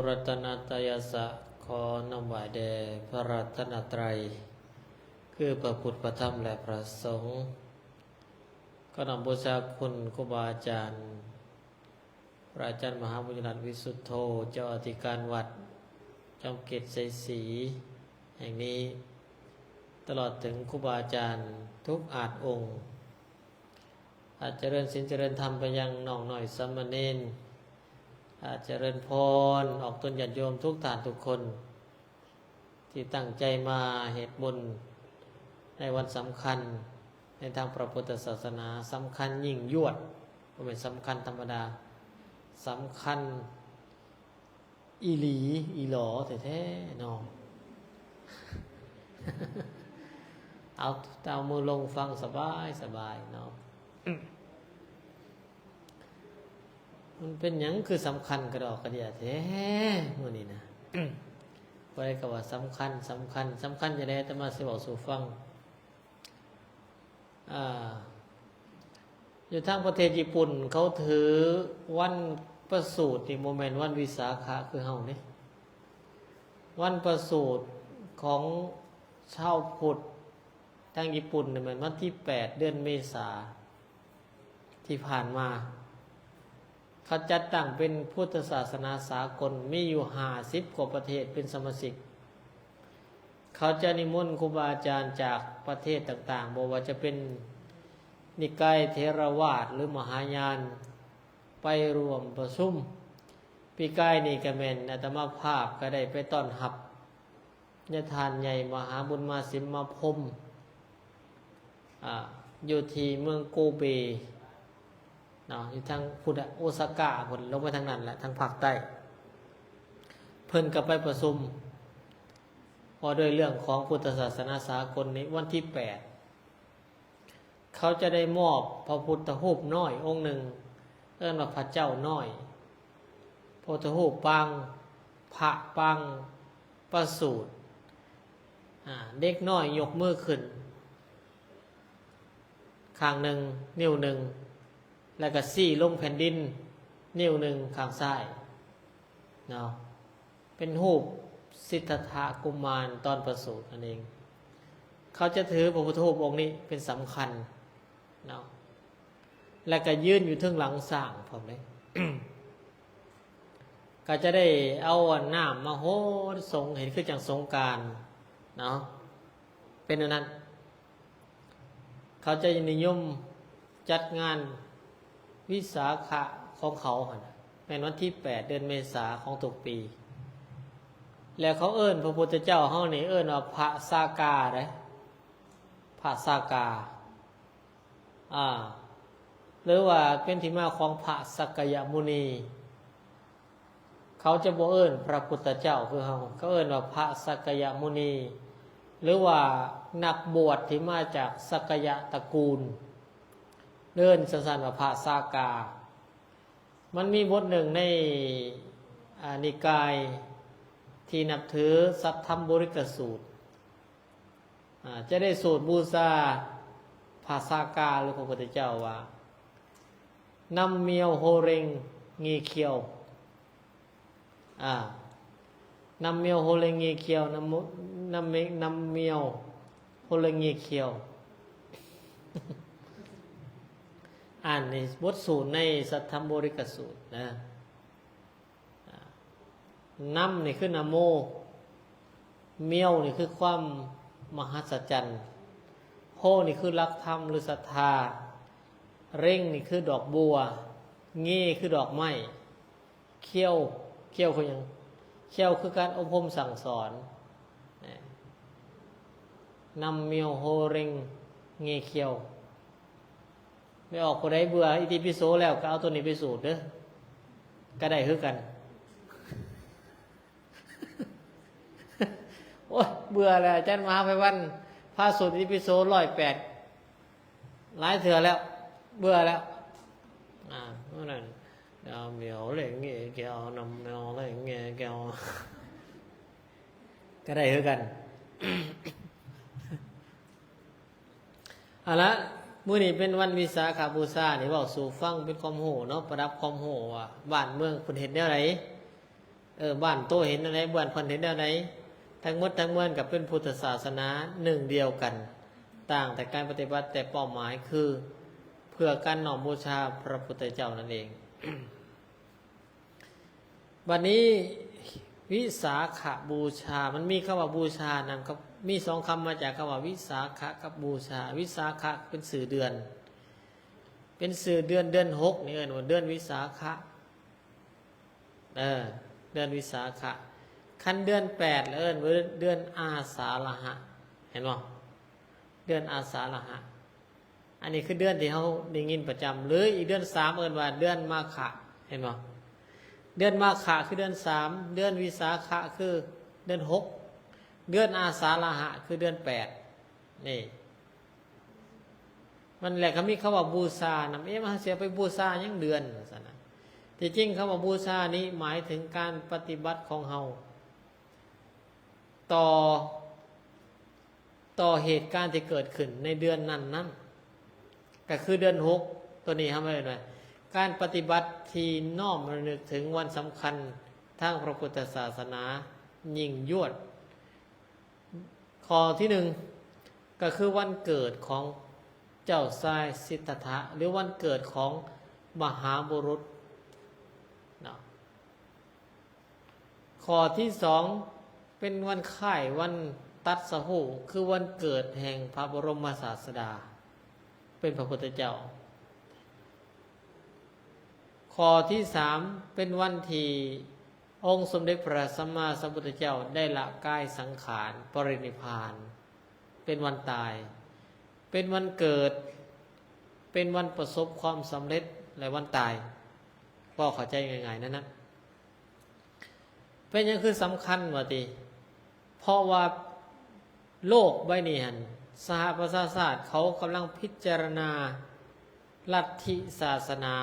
ລັດຕະນະຕະຍາສະ ຂໍນ້ອມໄຫວ້ແດ່ພະລັດຕະນະໄຕ ຄືພະພຸດ ພະທຳ ແລະ ພະສົງ. ຂໍນ້ອມບູຊາຄຸນຄູບາອາຈານ ພະອາຈານມະຫາບຸນຍະລັດ ວິສຸດໂທ ເຈົ້າອະທິການວັດຈອມເກດໄຊສີແຫ່ງນີ້ ຕະຫຼອດເຖິງຄູບາອາຈານທຸກອາດອົງ. ອາດຈະເລີນສິນຈະເລີນທຳໄປຍັງນ້ອງນ້ອຍສາມະເນນ, ອາດຈະເລີນພອນອອກຕົນຍາດໂຍມທຸກທ່ານທຸກຄົນ ທີ່ຕັ້ງໃຈມາເຮັດບຸນໃນວັນສຳຄັນໃນທາງພະພຸດທະສາສະໜາ, ສຳຄັນຍິ່ງຍວດ, ບໍ່ແມ່ນສຳຄັນທຳມະດາ, ສຳຄັນອີ່ຫຼີອີ່ຫຼໍແທ້ໆເນາະ. ເອົາ ເອົາມືລົງຟັງສະບາຍໆເນາະ. ມັນເປັນຫຍັງຄືສຳຄັນກະດອກກະເດຍແທ້ມື້ນີ້ນະ? ຜູ້ໃດກະວ່າສຳຄັນ, ສຳຄັນ, ສຳຄັນຈັ່ງໃດ ອາດຕະມາຊິເວົ້າສູ່ຟັງ. ອາ ຢູ່ທາງປະເທດຍີ່ປຸ່ນ ເຂົາຖືວັນປະສູດນີ້ ບໍ່ແມ່ນວັນວິສາຂະຄືເຮົາເດ້. ວັນປະສູດຂອງຊາວພຸດທາງຍີ່ປຸ່ນນີ້ ແມ່ນວັນທີແປດ ເດືອນເມສາທີ່ຜ່ານມາ. ເຂົາຈັດຕັ້ງເປັນພຸດທະສາສະໜາສາກົນ, ມີຢູ່ຫ້າສິບກວ່າປະເທດເປັນສະມາຊິກ. ເຂົາຈະນິມົນຄູບາອາຈານຈາກປະເທດຕ່າງໆ, ບໍ່ວ່າຈະເປັນນິກາຍເຖລະວາດ ຫຼື ມະຫາຍານ ໄປຮ່ວມປະຊຸມ. ປີກາຍນີ້ກະແມ່ນອາດຕະມາພາບກະໄດ້ໄປຕ້ອນຮັບຍາທ່ານໃຫຍ່ມະຫາບຸນມະຫາສິມມະພົມ ອາ ຢູ່ທີ່ເມືອງໂກເບເນາະ, ຢູ່ທາງພຸ້ນແຫຼະ ໂອຊາກາພຸ້ນ ລົງໄປທາງນັ້ນແຫຼະ ທາງພາກໃຕ້. ເພິ່ນກະໄປປະຊຸມວ່າດ້ວຍເລື່ອງຂອງພຸດທະສາສະໜາສາກົນໃນວັນທີແປດ ເຂົາຈະໄດ້ມອບພະພຸດທະຮູບນ້ອຍອົງໜຶ່ງ ເອີ້ນວ່າພະເຈົ້ານ້ອຍ, ພະພຸດທະຮູບປາງ ພະປາງປະສູດ. ອາ ເດັກນ້ອຍຍົກມືຂຶ້ນຂ້າງໜຶ່ງ ນິ້ວໜຶ່ງ ແລ້ວກະຊີ້ລົງແຜ່ນດິນນິ້ວໜຶ່ງຂ້າງຊ້າຍເນາະ. ເປັນຮູບສິດທັດຖະກຸມານຕອນປະສູດນັ້ນເອງ. ເຂົາຈະຖືພະພຸດທະຮູບອົງນີ້ເປັນສຳຄັນເນາະ ແລະກະຢືນຢູ່ເທິງຫຼັງຊ້າງພ້ອມເດ້. ກະຈະໄດ້ເອົານ້ຳມາຫົດສົງ ເຮັດຄືຈັ່ງສົງການເນາະ, ເປັນແນວນັ້ນ. ເຂົາຈະນິຍົມຈັດງານວິສາຂະຂອງເຂົາຫັ້ນນະ ແມ່ນວັນທີແປດ ເດືອນເມສາຂອງທຸກປີ. ແລ້ວເຂົາເອີ້ນພະພຸດທະເຈົ້າເຮົານີ້ ເອີ້ນວ່າພະສາກາເດ້, ພະສາກາ ອາ ຫຼືວ່າເປັນທີ່ມາຂອງພະສັກກະຍະມຸນີ. ເຂົາຈະບໍ່ເອີ້ນພະພຸດທະເຈົ້າຄືເຮົາ, ເຂົາເອີ້ນວ່າພະສັກກະຍະມຸນີ ຫຼືວ່ານັກບວດທີ່ມາຈາກສັກກະຍະຕະກູນ, ເອີ້ນສັ້ນໆວ່າພະສາກາ. ມັນມີບົດໜຶ່ງໃນ ອາ ນິກາຍທີ່ນັບຖື ສັດທຳບໍລິກະສູດ ອາ ຈະໄດ້ສູດບູຊາພະສາກາ ຫຼື ພະພຸດທະເຈົ້າວ່າ ນຳມຽວໂຮເລັງງີຂຽວ ອາ ນຳມຽວໂຮເລັງງີຂຽວ ນຳ ນຳ ນຳມຽວໂຮເລັງງີຂຽວ. ອ່ານໃນບົດສູດໃນສັດທຳບໍລິກະສູດນະ. ນຳນີ້ຄືນະໂມ, ມຽວນີ້ຄືຄວາມມະຫັດສະຈັນ, ໂຮນີ້ຄືຫຼັກທຳ ຫຼື ສັດທາ, ເລັງນີ້ຄືດອກບົວ, ງີຄືດອກໄມ້, ຂຽວ, ຂຽວຄືຫຍັງ? ຂຽວຄືການອົບຮົມສັ່ງສອນ. ນຳມຽວໂຮເລັງງີຂຽວ. ແມ່ອອກຜູ້ໃດເບື່ອອິຕິປິໂສແລ້ວ ກໍເອົາໂຕນີ້ໄປສູດເດີ້ ກໍໄດ້ຄືກັນ. ໂອ້ຍ ເບື່ອແລ້ວ ອາຈານມະຫາໄພວັນພາສູດອິຕິປິໂສຮ້ອຍແປດ ຫຼາຍເທື່ອແລ້ວ ເບື່ອແລ້ວ. ອາ ນັ້ນ ນຳມຽວເລັງງີຂຽວ ນຳມຽວເລັງງີຂຽວ ກໍໄດ້ຄືກັນ. ເອົາລະ ມື້ນີ້ເປັນວັນວິສາຂະບູຊານີ້ ເວົ້າສູ່ຟັງເປັນຄວາມຮູ້ເນາະ ປະດັບຄວາມຮູ້ວ່າບ້ານເມືອງເພິ່ນເຮັດແນວໃດ. ເອີ ບ້ານໂຕເຫັນແນວໃດ ບ້ານເພິ່ນເຫັນແນວໃດ ທັງໝົດທັງມວນກໍເປັນພຸດທະສາສະໜາໜຶ່ງດຽວກັນ ຕ່າງແຕ່ການປະຕິບັດ ແຕ່ເປົ້າໝາຍຄືເພື່ອການນ້ອມບູຊາພະພຸດທະເຈົ້ານັ້ນເອງ. ບັດນີ້ ວິສາຂະບູຊາ ມັນມີຄຳວ່າບູຊານຳ ກັບ ມີສອງຄຳມາຈາກຄຳວ່າວິສາຂະກັບບູຊາ. ວິສາຂະເປັນຊື່ເດືອນ ເປັນຊື່ເດືອນ ເດືອນຫົກນີ້ເອີ້ນວ່າເດືອນວິສາຂະ ເອີ ເດືອນວິສາຂະ. ຄັນເດືອນແປດລະເອີ້ນວ່າເດືອນອາສາລະຫະ ເຫັນບໍ່? ເດືອນອາສາລະຫະ ອັນນີ້ຄືເດືອນທີ່ເຮົາໄດ້ຍິນປະຈຳ ຫຼືອີກເດືອນສາມເອີ້ນວ່າເດືອນມາຂະ ເຫັນບໍ່? ເດືອນມາຂະຄືເດືອນສາມ ເດືອນວິສາຂະຄືເດືອນຫົກ ເດືອນອາສາລະຫະຄືເດືອນແປດ ນີ້ ມັນແຫຼະກໍມີຄຳວ່າບູຊານຳ. ເອະ ມັນເຮົາຊິໄປບູຊາຫຍັງເດືອນ ວ່າຊັ້ນນະ. ທີ່ຈິງຄຳວ່າບູຊານີ້ໝາຍເຖິງການປະຕິບັດຂອງເຮົາຕໍ່ ຕໍ່ເຫດການທີ່ເກີດຂຶ້ນໃນເດືອນນັ້ນໆ ກໍຄືເດືອນຫົກ ໂຕນີ້ເຮົາເອີ້ນວ່າການປະຕິບັດທີ່ນ້ອມລະນຶກເຖິງວັນສຳຄັນທາງພະພຸດທະສາສະໜາຍິ່ງຍວດ. ຂໍ້ທີໜຶ່ງ ກໍຄືວັນເກີດຂອງເຈົ້າຊາຍສິດທັດຖະ ຫຼືວັນເກີດຂອງມະຫາບຸລຸດເນາະ. ຂໍ້ທີສອງ ເປັນວັນຄ້າຍວັນຕັດສະຮູ້ ຄືວັນເກີດແຫ່ງພະບໍລົມມະສາສະດາ ເປັນພະພຸດທະເຈົ້າ. ຂໍ້ທີສາມ ເປັນວັນທີ່ອົງສົມເດັດພະສຳມາສຳພຸດທະເຈົ້າໄດ້ລະກາຍສັງຂານປະລິນິບພານ ເປັນວັນຕາຍ ເປັນວັນເກີດ ເປັນວັນປະສົບຄວາມສຳເລັດ ແລະ ວັນຕາຍ. ເວົ້າເຂົ້າໃຈງ່າຍໆນັ້ນນະ. ເປັນຫຍັງຄືສຳຄັນວ່າຕິ? ເພາະວ່າໂລກໃບນີ້ຫັ້ນ ສະຫະປະຊາຊາດເຂົາກຳລັງພິຈາລະນາລັດທິສາສະໜາ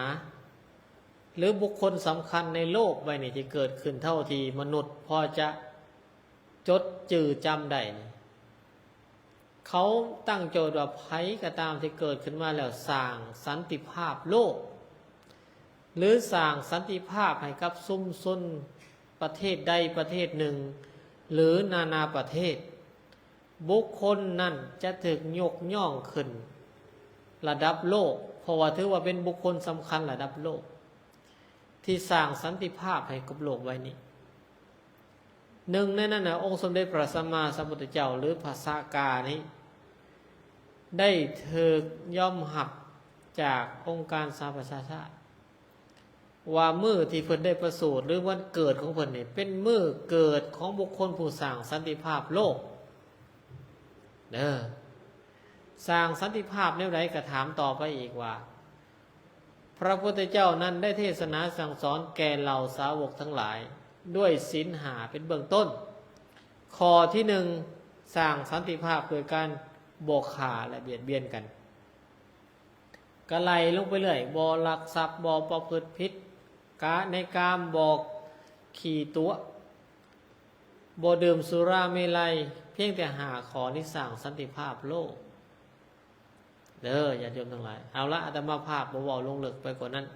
ຫຼືບຸກຄົນສຳຄັນໃນໂລກໃບນີ້ທີ່ເກີດຂຶ້ນເທົ່າທີ່ມະນຸດພໍຈະຈົດຈື່ຈຳໄດ້ນີ້ ເຂົາຕັ້ງໂຈດວ່າໃຜກໍຕາມທີ່ເກີດຂຶ້ນມາແລ້ວສ້າງສັນຕິພາບໂລກ ຫຼືສ້າງສັນຕິພາບໃຫ້ກັບຊຸມຊົນປະເທດໃດປະເທດໜຶ່ງ ຫຼືນານາປະເທດ ບຸກຄົນນັ້ນຈະຖືກຍົກຍ້ອງຂຶ້ນລະດັບໂລກ ເພາະວ່າຖືວ່າເປັນບຸກຄົນສຳຄັນລະດັບໂລກ ທີ່ສ້າງສັນຕິພາບໃຫ້ກັບໂລກໃບນີ້. ໜຶ່ງໃນນັ້ນນະ ອົງສົມເດັດພະສຳມາສຳພຸດທະເຈົ້າ ຫຼືພະສາການີ້ ໄດ້ຖືກຍອມຮັບຈາກອົງການສະຫະປະຊາຊາດ ວ່າມື້ທີ່ເພິ່ນໄດ້ປະສູດ ຫຼືວັນເກີດຂອງເພິ່ນນີ້ ເປັນມື້ເກີດຂອງບຸກຄົນຜູ້ສ້າງສັນຕິພາບໂລກເດີ. ສ້າງສັນຕິພາບແນວໃດ? ກໍຖາມຕໍ່ໄປອີກວ່າ ພະພຸດທະເຈົ້ານັ້ນໄດ້ເທດສະໜາສັ່ງສອນແກ່ເຫຼົ່າສາວົກທັງຫຼາຍ ດ້ວຍສິນຫ້າເປັນເບື້ອງຕົ້ນ. ຂໍ້ທີໜຶ່ງ ສ້າງສັນຕິພາບໂດຍການບໍ່ຂ້າ ແລະ ບຽດບຽນກັນ. ກະໄລ່ລົງໄປເລື້ອຍ, ບໍ່ລັກຊັບ, ບໍ່ປະພຶດຜິດກະ ໃນກາມ, ບໍ່ຂີ້ຕົວະ, ບໍ່ດື່ມສຸລາເມໄລ, ພຽງແຕ່ຫ້າຂໍ້ນີ້ສ້າງສັນຕິພາບໂລກເດີ ຍາດໂຍມທັງຫຼາຍ. ເອົາລະ ອາດຕະມາພາບບໍ່ເວົ້າລົງເລິກໄປກວ່ານັ້ນ,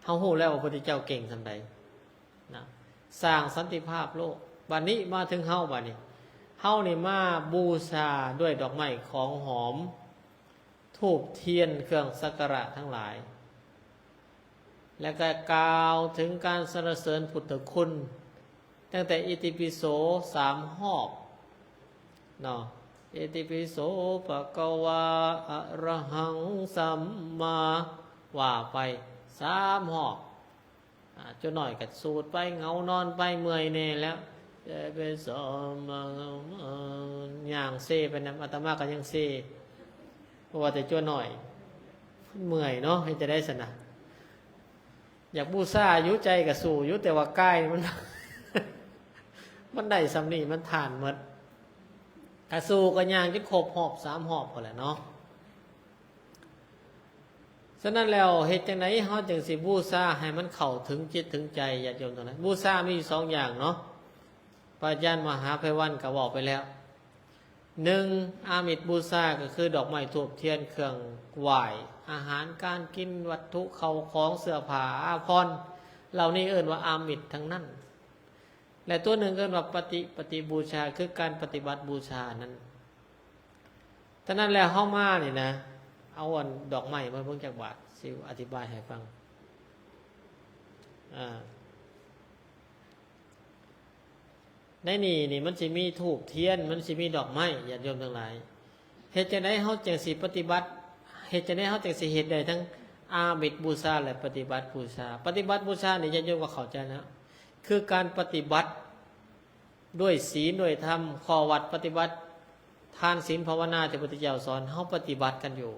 ເຮົາຮູ້ແລ້ວວ່າພະພຸດທະເຈົ້າເກັ່ງສ່ຳໃດ. ນະ ສ້າງສັນຕິພາບໂລກ. ບັດນີ້ມາເຖິງເຮົາ, ບັດນີ້ເຮົານີ້ມາບູຊາດ້ວຍດອກໄມ້ຂອງຫອມ, ທູບທຽນ, ເຄື່ອງສັກກາລະທັງຫຼາຍ ແລະ ກໍກ່າວເຖິງການສັນລະເສີນພຸດທະຄຸນ ຕັ້ງແຕ່ອິຕິປິໂສສາມຮອບເນາະ, ອິຕິປິໂສພະຄະວາ ອະລະຫັງ ສຳມາ ວ່າໄປສາມຮອບ. ອາ ຈົນໜ້ອຍກໍສູດໄປ, ເຫງົານອນໄປ, ເມື່ອຍແດ່ແລ້ວ, ແຕ່ໄປສອມມາ ຍ່າງເຊໄປນຳ, ອາດຕະມາກໍຍັງເຊ, ເພາະວ່າແຕ່ຈົນໜ້ອຍ ເມື່ອຍເນາະ, ເຮັດຈັ່ງໃດຊັ້ນນະ? ຢາກບູຊາຢູ່, ໃຈກໍສູ້ຢູ່, ແຕ່ວ່າກາຍມັນ ມັນໄດ້ສ່ຳນີ້, ມັນທານໝົດ. ກະສູ້ກໍຍ່າງຈົນຄົບຮອບສາມຮອບພຸ້ນແຫຼະເນາະ. ສະນັ້ນແລ້ວ ເຮັດຈັ່ງໃດເຮົາຈຶ່ງຊິບູຊາໃຫ້ມັນເຂົ້າເຖິງຈິດເຖິງໃຈ ຍາດໂຍມທັງຫຼາຍ? ບູຊາມີຢູ່ສອງຢ່າງເນາະ, ພະອາຈານມະຫາໄພວັນກໍເວົ້າໄປແລ້ວ. ໜຶ່ງ ອາມິດບູຊາ ກໍຄືດອກໄມ້ທູບທຽນ ເຄື່ອງໄຫວ້, ອາຫານການກິນ, ວັດຖຸເຂົ້າຂອງ, ເສື້ອຜ້າອາພອນ ເຫຼົ່ານີ້ເອີ້ນວ່າອາມິດທັງນັ້ນ. ແລະ ຕົວໜຶ່ງເອີ້ນວ່າປະຕິ ປະຕິບູຊາ ຄືການປະຕິບັດບູຊານັ້ນ. ສະນັ້ນແລ້ວເຮົາມານີ້ນະ ເອົາອັນດອກໄມ້ມາເບິ່ງຈັກບາດ ຊິອະທິບາຍໃຫ້ຟັງ. ອາ ໃນນີ້ນີ້ມັນຊິມີທູບທຽນ ມັນຊິມີດອກໄມ້ ຍາດໂຍມທັງຫຼາຍ. ເຮັດຈັ່ງໃດເຮົາຈຶ່ງຊິປະຕິບັດ? ເຮັດຈັ່ງໃດເຮົາຈຶ່ງຊິເຮັດໄດ້ທັງອາມິດບູຊາ ແລະ ປະຕິບັດບູຊາ? ປະຕິບັດບູຊານີ້ ຍາດໂຍມກໍເຂົ້າໃຈແລ້ວ ຄືການປະຕິບັດດ້ວຍສິນ ດ້ວຍທຳ, ຂໍ້ວັດປະຕິບັດ ທານ ສິນ ພາວະນາ ທີ່ພະພຸດທະເຈົ້າສອນ ເຮົາປະຕິບັດກັນຢູ່.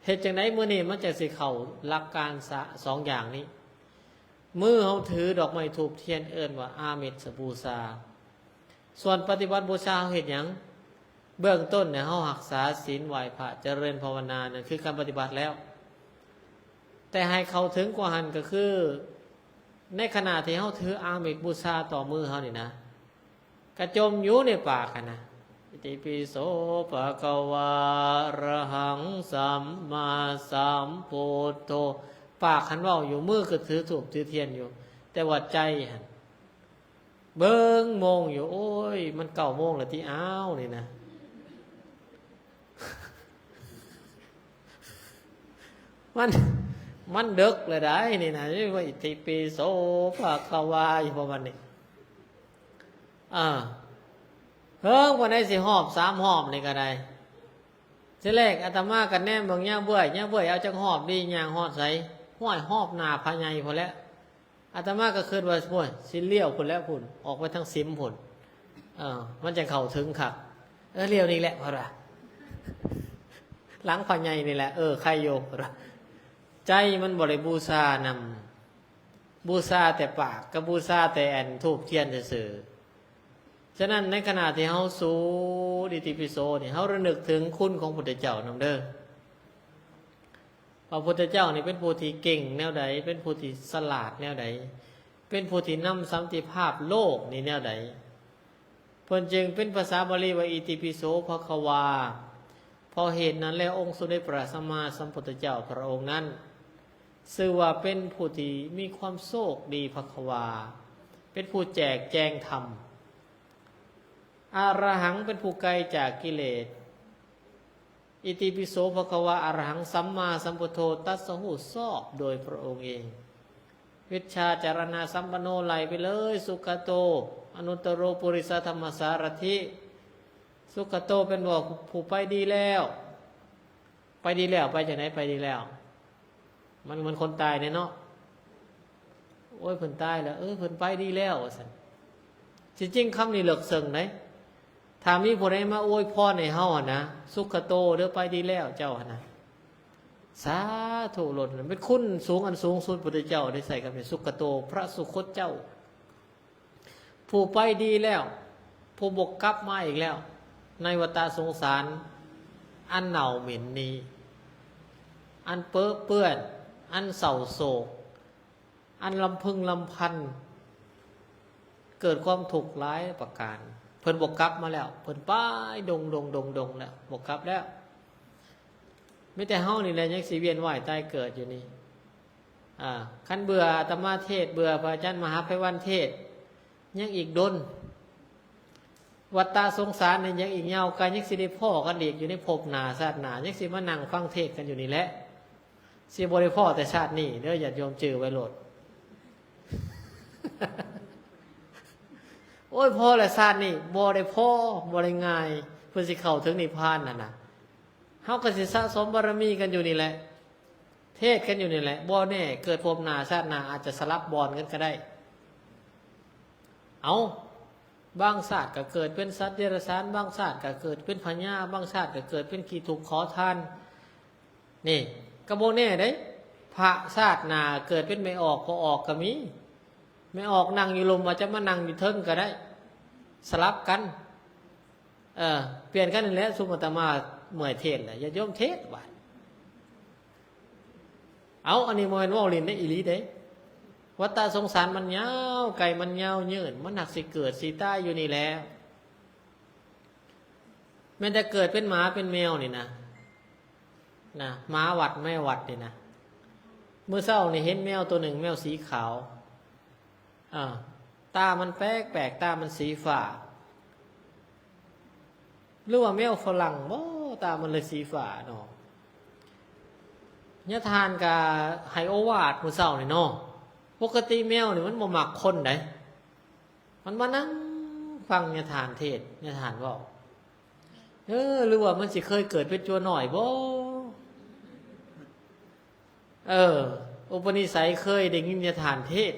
ເຮັດຈັ່ງໃດມື້ນີ້ມັນຈັ່ງຊິເຂົ້າຫຼັກການສະ ສອງຢ່າງນີ້? ມື້ເຮົາຖືດອກໄມ້ທູບທຽນ ເອີ້ນວ່າອາມິດສະບູຊາ. ສ່ວນປະຕິບັດບູຊາເຮົາເຮັດຫຍັງ? ເບື້ອງຕົ້ນເນຍ ເຮົາຮັກສາສິນ, ໄຫວ້ພະ, ຈະເລີນພາວະນາ, ນັ້ນຄືການປະຕິບັດແລ້ວ. ແຕ່ໃຫ້ເຂົ້າເຖິງກວ່າຫັ້ນກໍຄື ໃນຂະນະທີ່ເຮົາຖືອາມິດບູຊາຕໍ່ມືເຮົານີ້ນະ, ກະຈົ່ມຢູ່ໃນປາກຫັ້ນນະ, ອິຕິປິໂສ ພະຄະວາ ອະຣະຫັງ ສຳມາສຳພຸດໂທ. ປາກຫັ້ນເວົ້າຢູ່, ມືກໍຖືທູບຖືທຽນຢູ່, ແຕ່ວ່າໃຈຫັ້ນເບິ່ງໂມງຢູ່, ໂອ້ຍ ມັນເກົ້າໂມງແລ້ວຕິ ອ້າວ ນີ້ນະ. ມັນ ມັນເດິກແລ້ວໃດ໋ນີ້ນະ, ວ່າອິຕິປິໂສ ພະຄະວາ ຢູ່ປະມານນີ້. ອ່າ ເຮີງປານໃດ ຊິຮອບສາມຮອບນີ້ກໍໄດ້. ທີແລກອາດຕະມາກໍແນມເບິ່ງຍາເບື່ອຍ, ຍາເບື່ອຍເອົາຈັກຮອບດີ, ຍ່າງຮອດໃສ? ຫ້ວຍ ຮອບໜ້າພະໃຫຍ່ພຸ້ນແຫຼະ. ອາດຕະມາກໍຄິດວ່າ ໂອ້ຍ ຊິລ້ຽວພຸ້ນແຫຼະ ພຸ້ນ ອອກໄປທາງສິມພຸ້ນ, ເອີ ມັນຈັ່ງເຂົ້າເຖິງຄັກ. ເອີ ລ້ຽວນີ້ແຫຼະ ເພິ່ນວ່າ ຫຼັງພະໃຫຍ່ນີ້ແຫຼະ, ເອີ ໄຄຢູ່ ເພິ່ນວ່າ. ໃຈມັນບໍ່ໄດ້ບູຊານຳ, ບູຊາແຕ່ປາກ ກັບບູຊາແຕ່ອັນທູບທຽນຊື່ໆ. ສະນັ້ນ ໃນຂະນະທີ່ເຮົາສູດອິຕິປິໂສນີ້ ເຮົາລະນຶກເຖິງຄຸນຂອງພຸດທະເຈົ້ານຳເດີ. ພະພຸດທະເຈົ້ານີ້ເປັນຜູ້ທີ່ເກັ່ງແນວໃດ, ເປັນຜູ້ທີ່ສະຫຼາດແນວໃດ, ເປັນຜູ້ທີ່ນຳສັນຕິພາບໂລກນີ້ແນວໃດ. ເພິ່ນຈຶ່ງເປັນພາສາບາລີວ່າ ອິຕິປິໂສ ພະຄະວາ. ເພາະເຫດນັ້ນແລ້ວ ອົງສົມເດັດພະສຳມາສຳພຸດທະເຈົ້າພະອົງນັ້ນ ຊື່ວ່າເປັນຜູ້ທີ່ມີຄວາມໂຊກດີ ພະຄະວາ, ເປັນຜູ້ແຈກແຈງທຳ. ອະຣະຫັງ ເປັນຜູ້ໄກຈາກກິເລດ. ອິຕິປິໂສ ພະຄະວາ ອະຣະຫັງ ສຳມາສຳພຸດໂທ ຕັດສະຮູ້ຊອບໂດຍພະອົງເອງ. ວິດຊາຈາລະນະສຳປັນໂນ ໄລ່ໄປເລີຍ, ສຸກະໂຕ ອະນຸດຕະໂຣ ປຸລິສະທຳມະສາລະຖິ. ສຸກະໂຕ ເປັນວ່າຜູ້ໄປດີແລ້ວ. ໄປດີແລ້ວ ໄປຈັ່ງໃດ? ໄປດີແລ້ວ ມັນເໝືອນຄົນຕາຍແດ່ເນາະ. ໂອ້ຍ ເພິ່ນຕາຍແລ້ວ, ເອີ ເພິ່ນໄປດີແລ້ວ ວ່າຊັ້ນ. ທີ່ຈິງຄຳນີ້ເລິກເຊິ່ງເດ້. ຖ້າມີຜູ້ໃດມາອວຍພອນໃຫ້ເຮົາຫັ້ນນະ, ສຸຂະໂຕເດີ, ໄປດີແລ້ວເຈົ້າຫັ້ນນະ, ສາທຸໂລດ. ເປັນຄຸນສູງອັນສູງສຸດ, ພຸດທະເຈົ້າໄດ້ໃຊ້ຄຳນີ້, ສຸຂະໂຕ, ພະສຸຄົດເຈົ້າ. ຜູ້ໄປດີແລ້ວ, ຜູ້ບໍ່ກັບມາອີກແລ້ວ ໃນວັດຕະສົງສານອັນເນົ່າເໝັນນີ້, ອັນເປິເປື້ອນ, ອັນເສົ້າໂສກ, ອັນລຳພຶງລຳພັນ, ເກີດຄວາມທຸກຫຼາຍປະການ. ເພິ່ນບໍ່ກັບມາແລ້ວ, ເພິ່ນໄປດົງໆ ດົງໆແລ້ວ, ບໍ່ກັບແລ້ວ. ມີແຕ່ເຮົານີ້ແຫຼະຍັງຊິວຽນວ່າຍຕາຍເກີດຢູ່ນີ້. ອ່າ ຄັນເບື່ອອາດຕະມາເທດ, ເບື່ອພະອາຈານມະຫາໄພວັນເທດ, ຍັງອີກດົນ. ວັດຕະສົງສານນີ້ຍັງອີກຍາວໄກ, ຍັງຊິໄດ້ພໍ້ກັນອີກຢູ່ໃນພົບໜ້າຊາດໜ້າ, ຍັງຊິມານັ່ງຟັງເທດກັນຢູ່ນີ້ແຫຼະ. ຊິບໍ່ໄດ້ພໍ້ແຕ່ຊາດນີ້ເດີ, ຍາດໂຍມຈື່ໄວ້ໂລດ. ໂອ້ຍ ພໍ້ແລ້ວຊາດນີ້, ບໍ່ໄດ້ພໍ້, ບໍ່ໄດ້ງ່າຍ, ເພື່ອຊິເຂົ້າເຖິງນິບພານຫັ້ນນະ. ເຮົາກໍຊິສະສົມບາລະມີກັນຢູ່ນີ້ແຫຼະ, ເທດກັນຢູ່ນີ້ແຫຼະ, ບໍ່ແນ່ເກີດພົບໜ້າຊາດໜ້າອາດຈະສະຫຼັບບ່ອນກັນກໍໄດ້. ເອົ້າ, ບາງຊາດກໍເກີດເປັນສັດເດຍລະສານ, ບາງຊາດກໍເກີດເປັນພະຍາ, ບາງຊາດກໍເກີດເປັນຂີ້ທຸກຂໍທານ. ນີ້ກໍບໍ່ແນ່ເດ້, ພະຊາດໜ້າເກີດເປັນແມ່ອອກ, ພໍ່ອອກກໍມີ. ແມ່ອອກນັ່ງຢູ່ລຸ່ມ, ອາດຈະມານັ່ງຢູ່ເທິງກໍໄດ້, ສະຫຼັບກັນ. ເອີ ປ່ຽນກັນນີ້ແຫຼະ, ຊຸມອາດຕະມາເມື່ອຍເທດແຫຼະ, ຍາດໂຍມເທດບາດ. ເອົ້າ, ອັນນີ້ບໍ່ແມ່ນເວົ້າຫຼິ້ນເດ້, ອີ່ຫຼີເດ້. ວັດຕະສົງສານມັນຍາວໄກ, ມັນຍາວຍືນ, ມັນຫາກຊິເກີດຊິຕາຍຢູ່ນີ້ແຫຼະ. ແມ່ນແຕ່ເກີດເປັນໝາເປັນແມວນີ້ນະ, ນະ, ໝາວັດແມວວັດນີ້ນະ. ມື້ເຊົ້ານີ້ເຫັນແມວໂຕໜຶ່ງ, ແມວສີຂາວ. ອ່າ, ຕາມັນແປກໆ ຕາມັນສີຟ້າ ຫຼືວ່າແມວຝຣັ່ງບໍ ຕາມັນເລີຍສີຟ້າເນາະ. ຍາທ່ານກະໃຫ້ໂອວາດມື້ເຊົ້ານີ້ເນາະ. ປົກກະຕິແມວນີ້ມັນບໍ່ມັກຄົນໃດ໋ ມັນມານັ່ງຟັງຍາທ່ານເທດ ຍາທ່ານເວົ້າ. ເອີ ຫຼືວ່າມັນຊິເຄີຍເກີດເປັນຈົວນ້ອຍບໍ? ເອີ ອຸປະນິໄສເຄີຍໄດ້ຍິນຍາທ່ານເທດ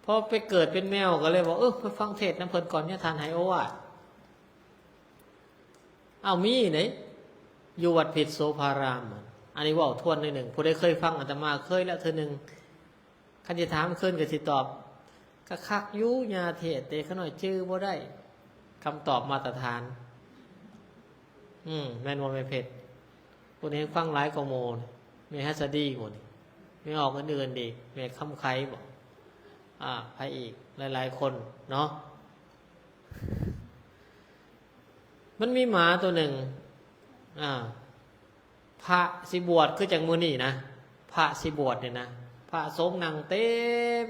ພໍໄປເກີດເປັນແມວກໍເລີຍບອກ ເອີ ໄປຟັງເທດນຳເພິ່ນກ່ອນ ຍາທ່ານໃຫ້ໂອວາດ. ເອົາ ມີເດ້ ຢູ່ວັດພິດໂສພາລາມ. ອັນນີ້ເວົ້າທວນໜ້ອຍໜຶ່ງ ຜູ້ໃດເຄີຍຟັງອາດຕະມາເຄີຍແລ້ວເທື່ອໜຶ່ງ. ຄັນຊິຖາມຄືນກໍຊິຕອບ ກໍຄັກຢູ່ ຍາເທດ ແຕ່ຂ້ານ້ອຍຈື່ບໍ່ໄດ້. ຄຳຕອບມາດຕະຖານ. ອືມ ແມ່ນບໍ່ແມ່ເພັດ? ຜູ້ນີ້ຟັງຫຼາຍກວ່າໝູ່ ແມ່ຫັດສະດີໝູ່ນີ້ ແມ່ອອກອື່ນໆອີກ ແມ່ຄຳໄຄບໍ ອາ ໃຜອີກ ຫຼາຍໆຄົນເນາະ. ມັນມີໝາຕົວໜຶ່ງ ອາ ພະຊິບວດ ຄືຈັ່ງມື້ນີ້ນະ ພະຊິບວດນີ້ນະ ພະສົງນັ່ງເຕັມ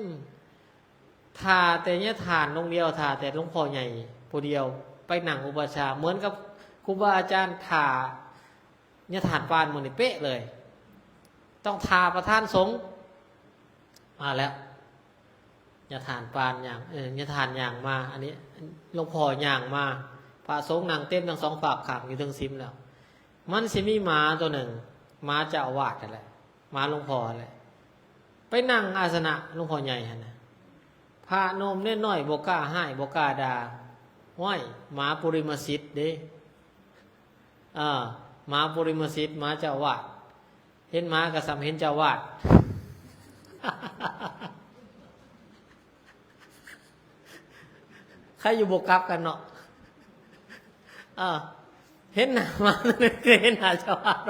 ຖ້າແຕ່ຍາທ່ານອົງດຽວ ຖ້າແຕ່ຫຼວງພໍ່ໃຫຍ່ຜູ້ດຽວໄປນັ່ງອຸປະຊາ ເໝືອນກັບຄູບາອາຈານຖ້າຍາທ່ານປານມື້ນີ້ເປະເລີຍ ຕ້ອງຖ້າປະທານສົງ. ມາແລ້ວ ຍາທ່ານປານຍ່າງ ເອີ ຍາທ່ານຍ່າງມາ ອັນນີ້ຫຼວງພໍ່ຍ່າງມາ ພະສົງນັ່ງເຕັມທັງສອງຟາກຂ້າງຢູ່ເທິງສິມແລ້ວ. ມັນຊິມີໝາຕົວໜຶ່ງ ໝາເຈົ້າອາວາດຫັ້ນແຫຼະ ໝາຫຼວງພໍ່ຫັ້ນແຫຼະ ໄປນັ່ງອາສະນະຫຼວງພໍ່ໃຫຍ່ຫັ້ນນະ. ພະໜຸ່ມເນນນ້ອຍບໍ່ກ້າຮ້າຍ ບໍ່ກ້າດ່າ. ຫ້ວຍ ໝາປຸລິມະສິດເດ້ ເອີ ໝາປຸລິມະສິດ ໝາເຈົ້າອາວາດ. ເຫັນໝາກໍສ່ຳເຫັນເຈົ້າອາວາດ. ໃຄຢູ່ບໍ່ກັບກັນເນາະ. ເອີ ເຫັນໜ້າໝາຄືເຫັນໜ້າເຈົ້າອາວາດ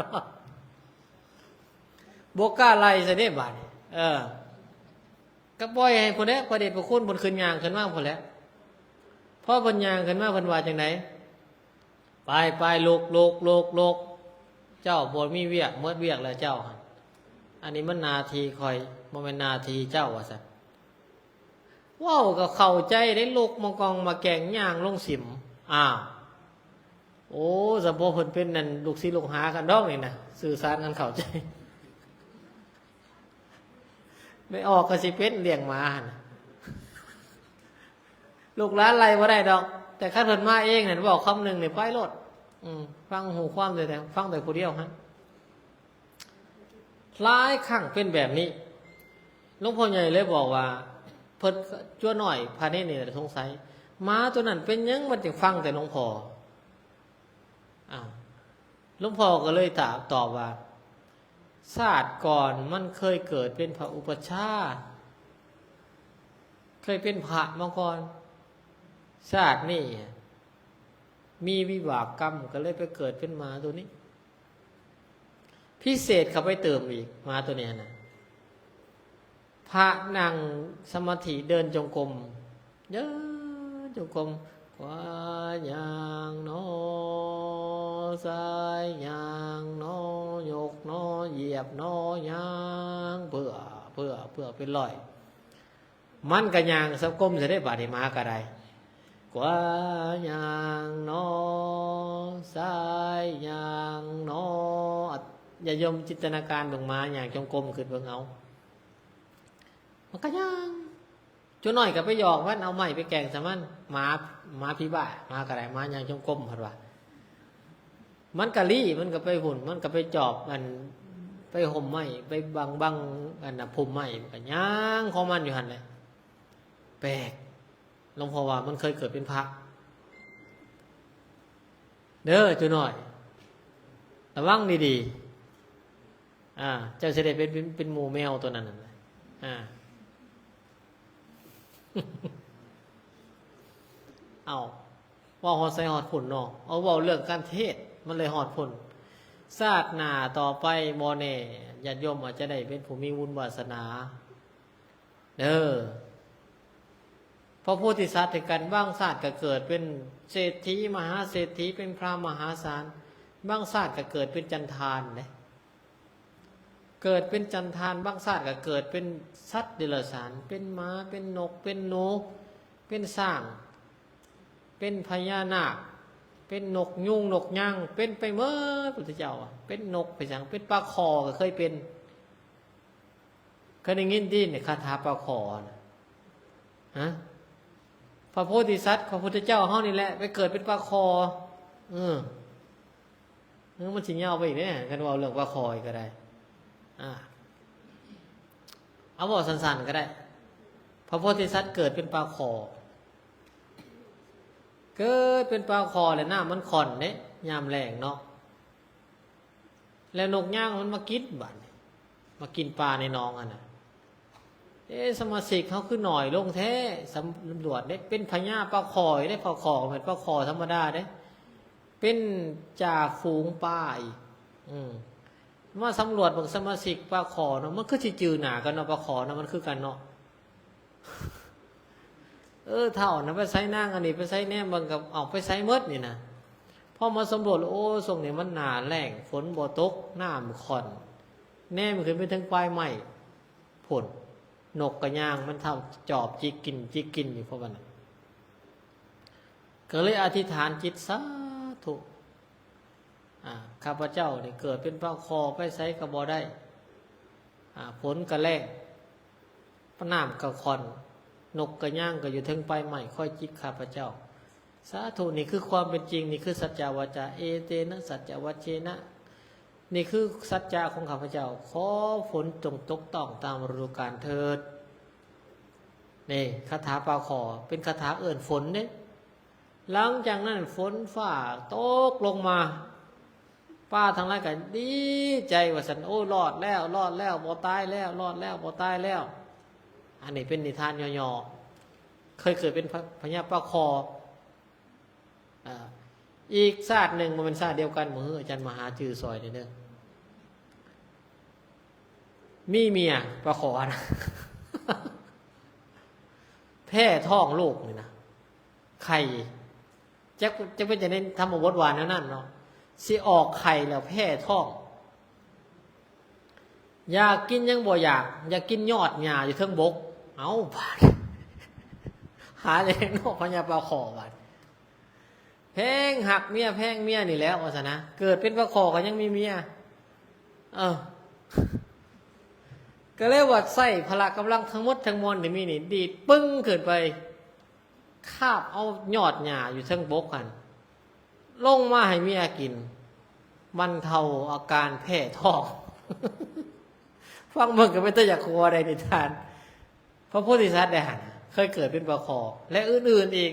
ບໍ່ກ້າໄລ່ຊະເດ້ບາດນີ້. ເອີ ກໍປ່ອຍໃຫ້ພຸ້ນແຫຼະ ພະເດດພະຄຸນເພິ່ນຂຶ້ນຍ່າງຂຶ້ນມາພຸ້ນແຫຼະ. ພໍເພິ່ນຍ່າງຂຶ້ນມາເພິ່ນວ່າຈັ່ງໃດ? ໄປໆ ລຸກໆ ເຈົ້າບໍ່ມີວຽກ ໝົດວຽກແລ້ວເຈົ້າຫັ້ນ ອັນນີ້ມັນໜ້າທີ່ຂ້ອຍ ບໍ່ແມ່ນໜ້າທີ່ເຈົ້າ ວ່າຊັ້ນ. ເວົ້າກໍເຂົ້າໃຈເດ້ ລຸກມາກ່ອງມາແກງຍ່າງລົງສິມ. ອ້າວ ໂອ້ ສະໂພເພິ່ນເປັນນັ້ນ ລູກສິດລູກຫາກັນດອກນີ້ນະ ສື່ສານກັນເຂົ້າໃຈ. ແມ່ອອກກໍຊິເປັນລ້ຽງໝາຫັ້ນນະ ລູກຫຼານໄລ່ບໍ່ໄດ້ດອກ ແຕ່ຄັນເພິ່ນມາເອງນັ້ນ ເວົ້າຄຳໜຶ່ງນີ້ໄປໂລດ. ອືມ ຟັງຮູ້ຄວາມແຕ່ ແຕ່ ຟັງແຕ່ຜູ້ດຽວຫັ້ນ. ຫຼາຍຄັ້ງເປັນແບບນີ້ ຫຼວງພໍ່ໃຫຍ່ເລີຍບອກວ່າ ເພິ່ນ ຈົວນ້ອຍພະເນນນີ້ແຫຼະສົງໄສ ໝາຕົວນັ້ນເປັນຫຍັງມັນຈຶ່ງຟັງແຕ່ຫຼວງພໍ່? ອ້າວ ຫຼວງພໍ່ກໍເລີຍຕາ ຕອບວ່າ ຊາດກ່ອນມັນເຄີຍເກີດເປັນພະອຸປັດຊາ ເຄີຍເປັນພະມາກ່ອນ ຊາດນີ້ມີວິບາກກຳ ກໍເລີຍໄປເກີດເປັນໝາຕົວນີ້. ພິເສດເຂົ້າໄປເຕີມອີກ ໝາຕົວນີ້ຫັ້ນນະ ພະນັ່ງສະມາທິ ເດີນຈົງກົມ ເດີນຈົງກົມ ຂວາຍ່າງໜໍ ຊ້າຍຍ່າງໜໍ ຍົກໜໍ ຢຽບໜໍ ຍ່າງເພື່ອ ເພື່ອ ເພື່ອເປັນຮ້ອຍ. ມັນກໍຍ່າງສັງກົມຊະເດ້ ບາດນີ້ໝາກໍໄດ້ ຂວາຍ່າງໜໍ ຊ້າຍຍ່າງໜໍ. ຍາດໂຍມຈິນຕະນາການເບິ່ງໝາຍ່າງຈົງກົມ ຄິດເບິ່ງເອົາ ມັນກໍຍ່າງ ຈົວນ້ອຍກໍໄປຫຍອກມັນ ເອົາໄມ້ໄປແກງໃສ່ມັນ ໝາ ໝາຜີບ້າ ໝາກໍໄດ້ ໝາຍ່າງຈົງກົມ ເພິ່ນວ່າ. ມັນກະລີ້ ມັນກະໄປພຸ້ນ ມັນກະໄປຈອບ ອັນ ໄປຮົ່ມໄມ້ ໄປບັງ ບັງ ອັນນ່າ ພຸ່ມໄມ້ ມັນກະຍ່າງຂອງມັນຢູ່ຫັ້ນແຫຼະ. ແປກ ຫຼວງພໍ່ວ່າມັນເຄີຍເກີດເປັນພະເດີ ຈູນ້ອຍ ລະວັງດີໆ ອ່າ ເຈົ້າຊິໄດ້ເປັນ ເປັນ ເປັນໝູ່ແມວໂຕນັ້ນນະ ອ່າ. ເອົ້າ ເວົ້າຮອດໃສຮອດພຸ້ນເນາະ ເອົາ ເວົ້າເລື່ອງການເທດ ມັນເລີຍຮອດພຸ້ນ. ຊາດໜ້າຕໍ່ໄປບໍ່ແນ່ ຍາດໂຍມອາດຈະໄດ້ເປັນຜູ້ມີບຸນວາສະໜາເດີ. ພະໂພທິສັດຄືກັນ ບາງຊາດກໍເກີດເປັນເສດຖີ ມະຫາເສດຖີ ເປັນພະມະຫາສານ, ບາງຊາດກໍເກີດເປັນຈັນທານເດ້. ເກີດເປັນຈັນທານ ບາງຊາດກໍເກີດເປັນສັດເດຍລະສານ ເປັນໝາ ເປັນນົກ ເປັນໜູ ເປັນຊ້າງ ເປັນພະຍານາກ ເປັນນົກຍູງນົກຍາງ ເປັນໄປໝົດ. ພຸດທະເຈົ້າວ່າເປັນນົກ ເປັນຫຍັງ ເປັນປາຄໍກໍເຄີຍເປັນ. ເຄີຍໄດ້ຍິນຕິ ໃນຄາຖາປາຄໍນະ? ຮະ? ພະໂພທິສັດຂອງພຸດທະເຈົ້າເຮົານີ້ແຫຼະ ໄປເກີດເປັນປາຄໍ. ເອີ ເອີ ມັນຊິຍາວໄປອີກເດ້ ຄັນເວົ້າເລື່ອງປາຄໍອີກກໍໄດ້. ອາ ເອົາເວົ້າສັ້ນໆກໍໄດ້. ພະໂພທິສັດເກີດເປັນປາຄໍ ເກີດເປັນປາຄໍແລ້ວ ນ້ຳມັນຂ້ອນເດ້ ຍາມແລ້ງເນາະ. ແລ້ວນົກຍາງມັນມາກິນ ບາດນີ້ມາກິນປາໃນໜອງຫັ້ນນະ. ເອ ສະມາຊິກເຮົາຄືໜ້ອຍລົງແທ້ ສຳຫຼວດເດ້. ເປັນພະຍາປາຄໍເດ້ ປາຄໍກໍແມ່ນປາຄໍທຳມະດາເດ້ ເປັນຈ່າຝູງປາອີກ. ອືມ ມາສຳຫຼວດເບິ່ງສະມາຊິກປາຄໍເນາະ ມັນຄືຊິຈື່ໜ້າກັນເນາະ ປາຄໍເນາະ ມັນຄືກັນເນາະ. ເອີ ເຖົ້ານະໄປໃສ ນາງອັນນີ້ໄປໃສ ແນມເບິ່ງກໍອອກໄປໃສໝົດນີ້ນະ. ພໍມາສຳຫຼວດ ໂອ້ ຊ່ວງນີ້ມັນໜ້າແລ້ງ ຝົນບໍ່ຕົກ ນ້ຳຂ້ອນ ແນມຂຶ້ນໄປເຖິງປາຍໄມ້ພຸ້ນ ນົກກະຍາງມັນເທົ້າຈອບຈິກກິນ ຈິກກິນຢູ່ ເພາະວ່ານັ້ນ ກໍເລີຍອະທິຖານຈິດ ສາທຸ ອາ ຂ້າພະເຈົ້ານີ້ເກີດເປັນປາຄໍ ໄປໃສກໍບໍ່ໄດ້ ອາ ຝົນກໍແລ້ງ ນ້ຳກໍຂ້ອນ ນົກກະຍາງກໍຢູ່ເທິງປາຍໄມ້ ຄອຍຈິກຂ້າພະເຈົ້າ. ສາທຸ ນີ້ຄືຄວາມເປັນຈິງ ນີ້ຄືສັດຈະວາຈາ ເອເຕນະ ສັດຈະວັດເຊນະ ນີ້ຄືສັດຈະຂອງຂ້າພະເຈົ້າ. ຂໍຝົນຈົ່ງຕົກຕ້ອງຕາມລະດູການເຖີດ. ນີ້ຄາຖາປາຄໍ ເປັນຄາຖາເອີ້ນຝົນເດ້. ຫຼັງຈາກນັ້ນຝົນຟ້າຕົກລົງມາ ປາທັງຫຼາຍກໍດີໃຈວ່າຊັ້ນ ໂອ້ ລອດແລ້ວ ລອດແລ້ວ ບໍ່ຕາຍແລ້ວ ລອດແລ້ວ ບໍ່ຕາຍແລ້ວ. ອັນນີ້ເປັນນິທານຫຍໍ້ໆ ເຄີຍເກີດເປັນພະ ພະຍາປາຄໍ. ອາ ອີກຊາດໜຶ່ງ ບໍ່ແມ່ນຊາດດຽວກັນບໍ່? ເຮີ ອາຈານມະຫາຈື່ຊ່ອຍແດ່ເດີ. ມີເມຍປາຄໍນະ ແພ້ທ້ອງລູກນີ້ນະ ໄຂ່ ຈັກ ຈັກເປັນຈັ່ງໃດ ທຳມະບົດວ່າແນວນັ້ນເນາະ ຊິອອກໄຂ່ແລ້ວແພ້ທ້ອງ. ຢາກກິນຍັງບໍ່ຢາກ ຢາກກິນຍອດຫຍ້າຢູ່ເທິງບົກ. ເອົ້າ ບາດ ຫາແລ້ວເນາະ ພະຍາປາຄໍບາດ ແພງຮັກເມຍ ແພງເມຍນີ້ແຫຼະວ່າຊັ້ນນະ ເກີດເປັນປາຄໍກໍຍັງມີເມຍ. ເອີ ກໍເລີຍວ່າໃຊ້ພະລະກຳລັງທັງໝົດທັງມວນທີ່ມີນີ້ ດີດປຶ້ງຂຶ້ນໄປ ຄາບເອົາຍອດຫຍ້າຢູ່ເທິງບົກຫັ້ນ ລົງມາໃຫ້ເມຍກິນ ບັນເທົາອາການແພ້ທ້ອງ. ຟັງເບິ່ງກໍເປັນຕາຢາກຫົວໄດ໋ ນິທານ ພະໂພທິສັດໄດ້ຫັ້ນ ເຄີຍເກີດເປັນປາຄໍ ແລະ ອື່ນໆອີກ.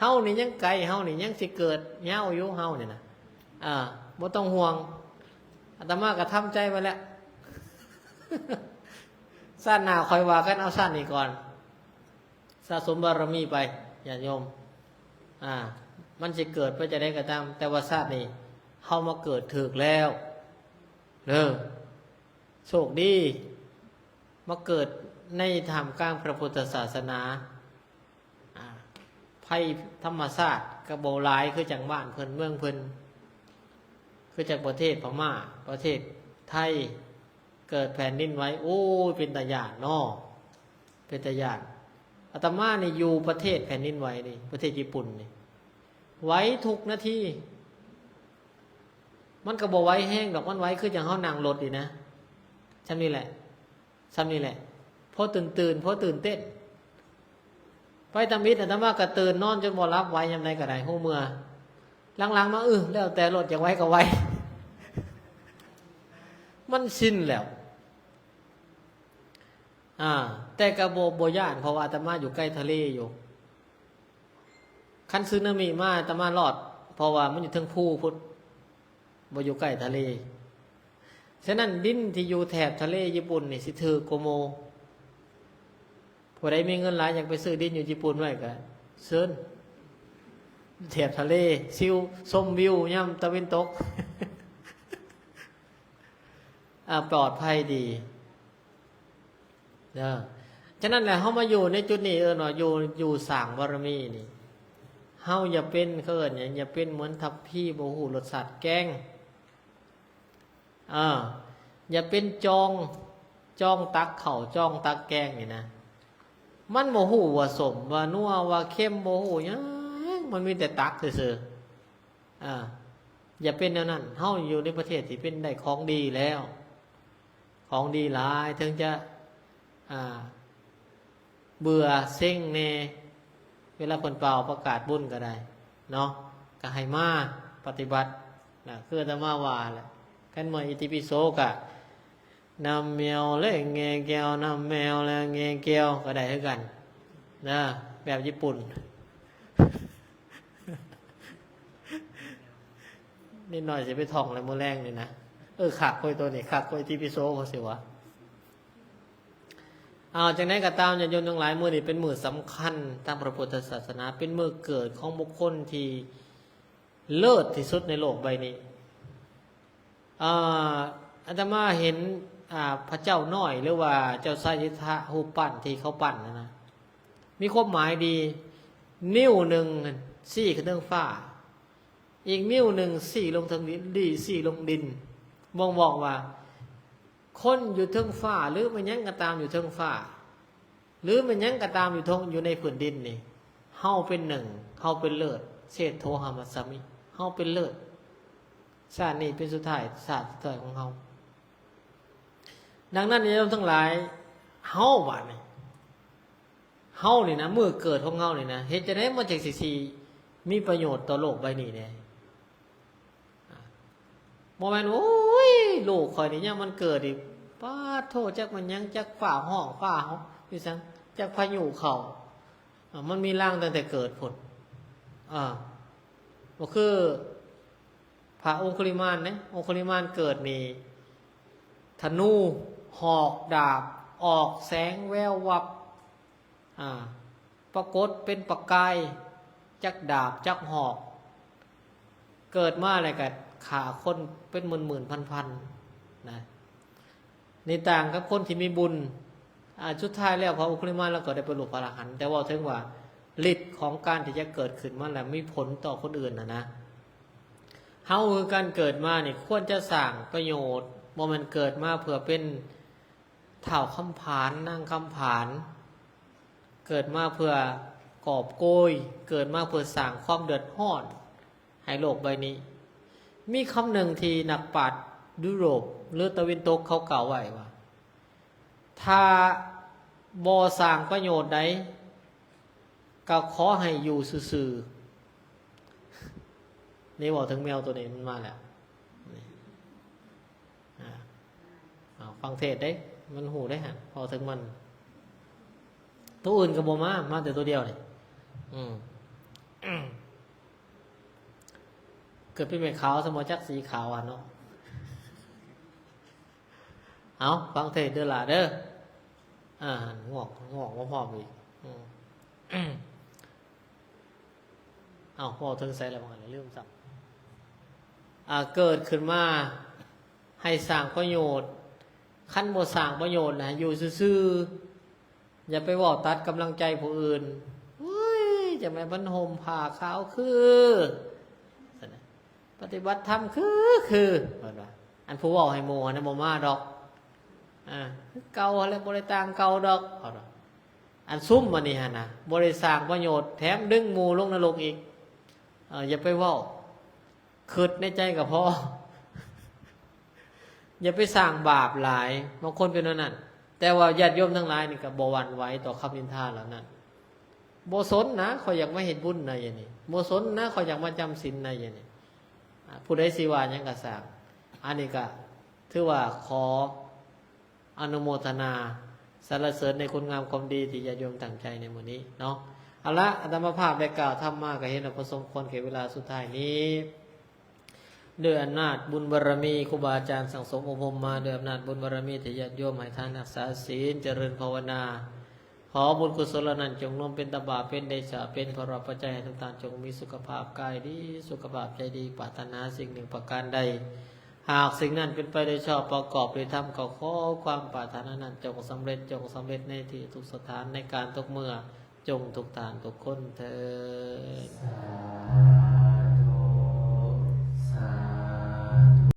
ເຮົານີ້ຍັງໄກ ເຮົານີ້ຍັງຊິເກີດຍາວຢູ່ ເຮົານີ້ນະ. ເອີ ບໍ່ຕ້ອງຫ່ວງ ອາດຕະມາກໍທຳໃຈໄວ້ແລ້ວ ຊາດໜ້າຄ່ອຍວ່າກັນ ເອົາຊາດນີ້ກ່ອນ ສະສົມບາລະມີໄປ ຍາດໂຍມ. ອາ ມັນຊິເກີດໄປຈັ່ງໃດກໍຕາມ ແຕ່ວ່າຊາດນີ້ເຮົາມາເກີດຖືກແລ້ວເດີ ໂຊກດີ ມາເກີດໃນທ່າມກາງພະພຸດທະສາສະໜາ. ອາ ໄພທຳມະຊາດກໍບໍ່ຫຼາຍຄືຈັ່ງບ້ານເພິ່ນເມືອງເພິ່ນ ຄືຈັ່ງປະເທດພະມ້າ ປະເທດໄທ ເກີດແຜ່ນດິນໄຫວ ໂອ້ຍ ເປັນຕາຢ້ານເນາະ ເປັນຕາຢ້ານ. ອາດຕະມານີ້ຢູ່ປະເທດແຜ່ນດິນໄຫວນີ້ ປະເທດຍີ່ປຸ່ນນີ້ ໄຫວທຸກນາທີ. ມັນກໍບໍ່ໄຫວແຮງດອກ ມັນໄຫວຄືຈັ່ງເຮົານັ່ງລົດນີ້ນະ ຊ່ຳນີ້ແຫຼະ ຊ່ຳນີ້ແຫຼະ ພໍຕື່ນໆ ພໍຕື່ນເຕັ້ນ. ໄປທຳອິດອາດຕະມາກໍຕື່ນນອນຈົນບໍ່ຫຼັບ ໄຫວຍາມໃດກໍໄດ້ ຮູ້ເມື່ອ. ຫຼັງໆມາ ເອີ ແລ້ວແຕ່ລົດ ຢາກໄຫວກໍໄຫວ ມັນຊິນແລ້ວ. ອາ ແຕ່ກໍບໍ່ ບໍ່ຢ້ານ ເພາະວ່າອາດຕະມາຢູ່ໃກ້ທະເລຢູ່. ຄັນສຸນາມິມາ ອາດຕະມາລອດ ເພາະວ່າມັນຢູ່ເທິງພູພຸ້ນ ບໍ່ຢູ່ໃກ້ທະເລ. ສະນັ້ນ ດິນທີ່ຢູ່ແຖບທະເລຍີ່ປຸ່ນນີ້ຊິຖືກກວ່າໝູ່. ຜູ້ໃດມີເງິນຫຼາຍ ຢາກໄປຊື້ດິນຢູ່ຍີ່ປຸ່ນໄວ້ກໍເຊີນ ແຖບທະເລ ຊິວ ຊົມວິວຍາມຕາເວັນຕົກ ອາ ປອດໄພດີ. ເດີ ສະນັ້ນແຫຼະ ເຮົາມາຢູ່ໃນຈຸດນີ້ ເອີ້ນວ່າຢູ່ ຢູ່ສ້າງບາລະມີນີ້ ເຮົາຢ່າເປັນ ເຂົາເອີ້ນຫຍັງ ຢ່າເປັນເໝືອນທັບພີ ບໍ່ຮູ້ລົດຊາດແກງ. ເອີ ຢ່າເປັນຈອງ ຈອງຕັກເຂົ້າ ຈອງຕັກແກງນີ້ນະ ມັນບໍ່ຮູ້ວ່າສົ້ມວ່ານົວວ່າເຄັມ ບໍ່ຮູ້ຫຍັງ ມັນມີແຕ່ຕັກຊື່ໆ. ອາ ຢ່າເປັນແນວນັ້ນ. ເຮົາຢູ່ໃນປະເທດທີ່ເປັນໄດ້ຂອງດີແລ້ວ ຂອງດີຫຼາຍ ເຖິງຈະ ອາ ເບື່ອເຊັງແດ່ ເວລາເພິ່ນເປົ່າປະກາດບຸນກໍໄດ້ເນາະ ກໍໃຫ້ມາປະຕິບັດນະ ຄືອາດຕະມາວ່າແຫຼະ. ຄັນເມື່ອອິຕິປິໂສກະ ນ້ຳແມວແລະແງ່ແກ້ວ ນ້ຳແມວແລະແງ່ແກ້ວ ກໍໄດ້ຄືກັນນະ ແບບຍີ່ປຸ່ນ. ນິດໜ້ອຍຊິໄປທ່ອງແລ້ວມື້ແລງນີ້ນະ. ເອີ ຄັກເວີຍ ໂຕນີ້ຄັກເວີຍ ອິຕິປິໂສ ວ່າຊິວ່າ. ເອົາ ຈັ່ງໃດກໍຕາມ ຍາດໂຍມທັງຫຼາຍ, ມື້ນີ້ເປັນມື້ສຳຄັນທາງພະພຸດທະສາສະໜາ, ເປັນມື້ເກີດຂອງບຸກຄົນທີ່ເລີດທີ່ສຸດໃນໂລກໃບນີ້. ອາ ອາດຕະມາເຫັນ ອາ ພະເຈົ້ານ້ອຍ ຫຼືວ່າເຈົ້າຊາຍສິດທະ ຮູບປັ້ນທີ່ເຂົາປັ້ນນັ້ນນະ ມີຄວາມໝາຍດີ. ນິ້ວໜຶ່ງຊີ້ຂຶ້ນເທິງຟ້າ, ອີກນິ້ວໜຶ່ງຊີ້ລົງເທິງດິນ, ຊີ້ລົງດິນ, ບົ່ງບອກວ່າ ຄົນຢູ່ເທິງຟ້າ ຫຼືແມ່ນຫຍັງກໍຕາມຢູ່ເທິງຟ້າ ຫຼືແມ່ນຫຍັງກໍຕາມຢູ່ເທິງ ຢູ່ໃນພື້ນດິນນີ້ ເຮົາເປັນໜຶ່ງ, ເຮົາເປັນເລີດ, ເສດໂທຫະມັດສາມິ, ເຮົາເປັນເລີດ, ຊາດນີ້ເປັນສຸດທ້າຍ, ຊາດສຸດທ້າຍຂອງເຮົາ. ດັ່ງນັ້ນ ຍາດໂຍມທັງຫຼາຍ, ເຮົາບາດນີ້ ເຮົານີ້ນະ ມື້ເກີດຂອງເຮົານີ້ນະ ເຮັດຈັ່ງໃດມັນຈັ່ງຊິ ຊິມີປະໂຫຍດຕໍ່ໂລກໃບນີ້ແດ່? ອາ ບໍ່ແມ່ນ ໂອ້ຍ ລູກຂ້ອຍນີ້ຍາມມັນເກີດນີ້ ປາດໂທ ຈັກແມ່ນຫຍັງ ຈັກຟ້າຮ້ອງ ຟ້າຮ້ອງ ຢູ່ຊັ້ນ ຈັກພາຍຸເຂົ້າ. ອາ ມັນມີລາງຕັ້ງແຕ່ເກີດພຸ້ນ. ອາ ບໍ່ຄືພະອົງຄຸລິມານເດ້, ອົງຄຸລິມານເກີດນີ້ ທະນູ ຫອກ ດາບ ອອກແສງແວວວັບ ອາ ປາກົດເປັນປະກາຍ ຈັກດາບຈັກຫອກ, ເກີດມາແລ້ວກໍຂ້າຄົນເປັນໝື່ນໆພັນໆນະ. ນີ້ຕ່າງກັບຄົນທີ່ມີບຸນ. ອາ ສຸດທ້າຍແລ້ວ ພະອົງຄຸລິມານລາວກໍໄດ້ບັນລຸພະອະລະຫັນ, ແຕ່ເວົ້າເຖິງວ່າລິດຂອງການທີ່ຈະເກີດຂຶ້ນມາແລ້ວມີຜົນຕໍ່ຄົນອື່ນຫັ້ນນະ. ເຮົາຄືກັນ ເກີດມານີ້ຄວນຈະສ້າງປະໂຫຍດ, ບໍ່ແມ່ນເກີດມາເພື່ອເປັນທ້າວຄຳຜານ ນາງຄຳຜານ, ເກີດມາເພື່ອກອບໂກຍ, ເກີດມາເພື່ອສ້າງຄວາມເດືອດຮ້ອນໃຫ້ໂລກໃບນີ້. ມີຄຳໜຶ່ງທີ່ນັກປາດຢູໂຣບ ຫຼື ຕາເວັນຕົກເຂົາກ່າວໄວ້ວ່າ ຖ້າບໍ່ສ້າງປະໂຫຍດໃດ ກໍຂໍໃຫ້ຢູ່ຊື່ໆ. ນີ້ເວົ້າເຖິງແມວໂຕນີ້ ມັນມາແລ້ວ. ອາ ເອົາ ຟັງເທດເດ້ ມັນຮູ້ເດ້ຫັ້ນ ເວົ້າເຖິງມັນ. ໂຕອື່ນກໍບໍ່ມາ, ມາແຕ່ໂຕດຽວນີ້. ອືມ ເກີດເປັນແມ່ຂາວ ສະໝໍຈັກສີຂາວຫັ້ນເນາະ. ເອົາ ຟັງເທດເດີຫຼ້າເດີ. ອ່າ ງອກ ງອກມາພ້ອມອີກ. ອືມ ເອົາ ເວົ້າເຖິງໃສແລ້ວ ບາດນີ້ລືມຊ້ຳ. ອ່າ ເກີດຂຶ້ນມາໃຫ້ສ້າງປະໂຫຍດ, ຄັນບໍ່ສ້າງປະໂຫຍດນະ ຢູ່ຊື່ໆ. ຢ່າໄປເວົ້າຕັດກຳລັງໃຈຜູ້ອື່ນ. ໂອ້ຍ ຈັ່ງແມ່ນມັນຫົ່ມຜ້າຂາວຄື ປະຕິບັດທຳຄື ຄື ເພິ່ນວ່າ. ອັນຜູ້ເວົ້າໃຫ້ໝູ່ຫັ້ນນະ ບໍ່ມາດອກ. ອ່າ ຄືເກົ່າຫັ້ນແຫຼະ ບໍ່ໄດ້ຕ່າງເກົ່າດອກ ເພິ່ນວ່າ. ອັນຊຸມອັນນີ້ຫັ້ນນະ ບໍ່ໄດ້ສ້າງປະໂຫຍດ ແຖມດຶງໝູ່ລົງນະລົກອີກ. ເອີ ຢ່າໄປເວົ້າ. ຄິດໃນໃຈກໍພໍ ຢ່າໄປສ້າງບາບຫຼາຍ. ບາງຄົນເປັນແນວນັ້ນ. ແຕ່ວ່າຍາດໂຍມທັງຫຼາຍນີ້ກໍບໍ່ຫວັ່ນໄຫວຕໍ່ຄຳນິນທາເຫຼົ່ານັ້ນ. ບໍ່ສົນນະ ຂ້ອຍຢາກມາເຮັດບຸນນະ ຢ່າງນີ້. ບໍ່ສົນນະ ຂ້ອຍຢາກມາຈຳສິນນະ ຢ່າງນີ້. ອາ ຜູ້ໃດຊິວ່າຫຍັງກໍຊ່າງ. ອັນນີ້ກໍຖືວ່າຂໍ ອະນຸໂມທະນາສັນລະເສີນໃນຄຸນງາມຄວາມດີທີ່ຍາດໂຍມຕັ້ງໃຈໃນມື້ນີ້ເນາະ. ເອົາລະ ອາດຕະມາພາບໄດ້ກ່າວທຳມາ ກໍເຫັນວ່າພໍສົມຄວນແກ່ເວລາສຸດທ້າຍນີ້. ດ້ວຍອຳນາດບຸນບາລະມີ ຄູບາອາຈານສັ່ງສົມອົບຮົມມາ, ດ້ວຍອຳນາດບຸນບາລະມີທີ່ຍາດໂຍມໃຫ້ທານຮັກສາສິນ ຈະເລີນພາວະນາ, ຂໍບຸນກຸສົນເຫຼົ່ານັ້ນຈົ່ງລວມເປັນຕະບະ ເປັນເດຊະ ເປັນພະລະປັດໄຈ ໃຫ້ທຸກທ່ານຈົ່ງມີສຸຂະພາບກາຍດີ ສຸຂະພາບໃຈດີ, ປາດຖະໜາສິ່ງໜຶ່ງປະການໃດ ຫາກສິ່ງນັ້ນເປັນໄປໂດຍຊອບ ປະກອບໂດຍທຳ ກໍຂໍຄວາມປາດຖະໜານັ້ນຈົ່ງສຳເລັດ, ຈົ່ງສຳເລັດໃນທີ່ທຸກສະຖານ, ໃນການທຸກເມື່ອ, ຈົ່ງທຸກທ່ານທຸກຄົນເທີ້ນ.